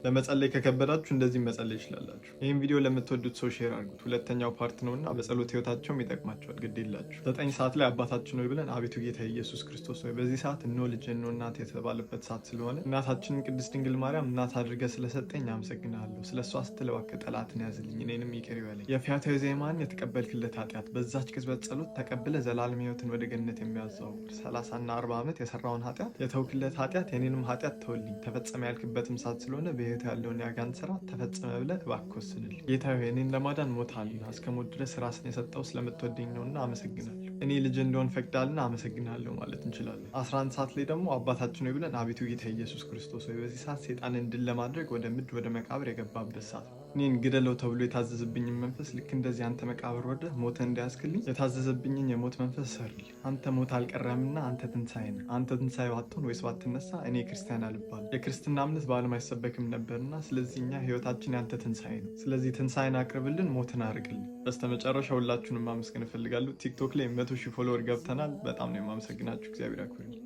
ለመጸለይ ከከበዳችሁ እንደዚህ መጸለይ ይችላላችሁ። ይህም ቪዲዮ ለምትወዱት ሰው share አድርጉት። ሁለተኛው part ነውና በጸሎት ህይወታቸውም ይጠቅማቸዋል። ግድ የላችሁ። 9 ሰዓት ላይ አባታችን ሆይ ብለን፣ አቤቱ ጌታ ኢየሱስ ክርስቶስ ሆይ፣ በዚህ ሰዓት እነሆ ልጅ እነሆ እናት የተባለበት ሰዓት ስለሆነ እናታችንን ቅድስት ድንግል ማርያም እናት አድርገህ ስለሰጠኝ አመሰግናለሁ። ስለ እሷ ስትል እባክህ ጠላትን ያዝልኝ፣ እኔንም ይቅር ይበለኝ። የፈያታዊ ዘየማንን የተቀበልክለት ኃጢአት በዛች ቅጽበት ጸሎት ተቀብለህ ዘላለም ህይወትን ወደ ገነት የሚያዘዋውር 30ና 40 ዓመት የሰራውን ኃጢአት የተውክለት ኃጢአት የኔንም ኃጢአት ተውልኝ። ተፈጸመ ያልክበትም ሰዓት ስለሆነ በህይወት ያለውን የአጋንንት ስራ ተፈጸመ ብለህ እባክህ ወስንልኝ። ጌታ ሆይ፣ እኔን ለማዳን ሞተሃልና እስከ ሞት ድረስ ራስን የሰጠው ስለምትወደኝ ነውና አመሰግናለሁ። እኔ ልጅ እንደሆን ፈቅዳልና አመሰግናለሁ ማለት እንችላለን። 11 ሰዓት ላይ ደግሞ አባታችን ሆይ ብለን፣ አቤቱ ጌታ ኢየሱስ ክርስቶስ ሆይ፣ በዚህ ሰዓት ሴጣንን ድል ለማድረግ ወደ ምድር ወደ መቃብር የገባበት ሰዓት ነው። እኔን ግደለው ተብሎ የታዘዘብኝን መንፈስ ልክ እንደዚህ አንተ መቃብር ወርደህ ሞተ እንዲያስክልኝ የታዘዘብኝን የሞት መንፈስ ሰርልኝ። አንተ ሞት አልቀረምና አንተ ትንሣኤ ነህ። አንተ ትንሣኤ ባትሆን ወይስ ባትነሳ እኔ ክርስቲያን አልባልም። የክርስትና እምነት በዓለም አይሰበክም ነበርና ስለዚህ እኛ ህይወታችን ያንተ ትንሣኤ ነው። ስለዚህ ትንሣኤን አቅርብልን፣ ሞትን አርቅልን። በስተመጨረሻ ሁላችሁንም ማመስገን እፈልጋለሁ። ቲክቶክ ላይ 100,000 follower ገብተናል። በጣም ነው የማመሰግናችሁ። እግዚአብሔር ያክብርልኝ።